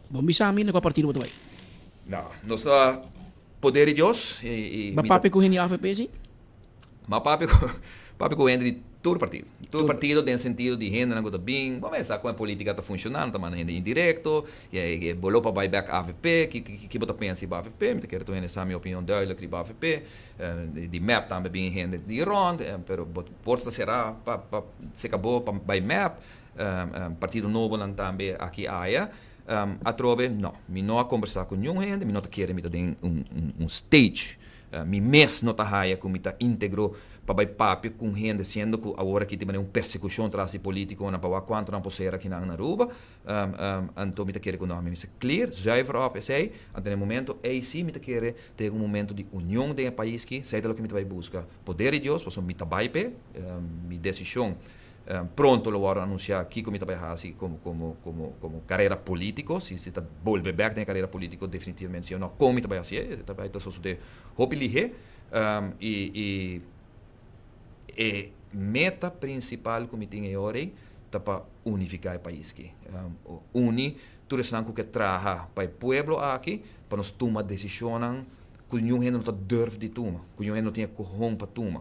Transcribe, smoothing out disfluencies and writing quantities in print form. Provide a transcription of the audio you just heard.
Bo bisa mi na kua partido bo ta bai? No, nos ta poder di Dios y Ba papia ku hende di avp si? Ma papia ku papia ku hende di tur partido. Tur partido den sentido di hendenan ku ta bin, bo mester sa kon e politica ta funciona, nan ta manda hende indirecto, y bo lo pa bai bek avp, ki ki bo ta pensa riba avp, mi ta kere tur hende sa mi opinion duidelijk riba avp, di mep tambe bin hende di rond, pero bo porta ta sera pa pa se kabo pa bai mep, partido nobonan tambe aki aya. Atrobe no, mi no a kombersá ku niun hende, mi no ta kere mi ta den un un stage. Mi mes no ta haya ku mi ta íntegro pa bai papia ku un hende siendo ku awor aki tin manera un persekushon tras di polítikonan pa wak kuantu nan por ser akinan na Aruba. Anto mi ta kere ku no, mi mester clear, zuiver op esei. Anto na e momento ei sí mi ta kere ta yega un momento di union den e pais aki, esei ta loke mi ta bai buska. Poder di Dios, pasobra mi ta bai p'e, mi desishon Pronto lo wòrdu anunsiá kiko mi ta bai hasi komo komo komo komo karera polítiko, si si ta bolbe bèk den e karera polítiko definitivamente si o no, kon mi ta bai hasié, e ta bai ta sosodé hopi lihé i i e meta prinsipal ku mi tin e ora ei ta pa unifiká e pais aki, uni tur esnan ku ke traha pa e pueblo aki pa nos tuma desishonnan ku niun hende no ta durf di tuma, ku niun hende no tin e kohon pa tuma.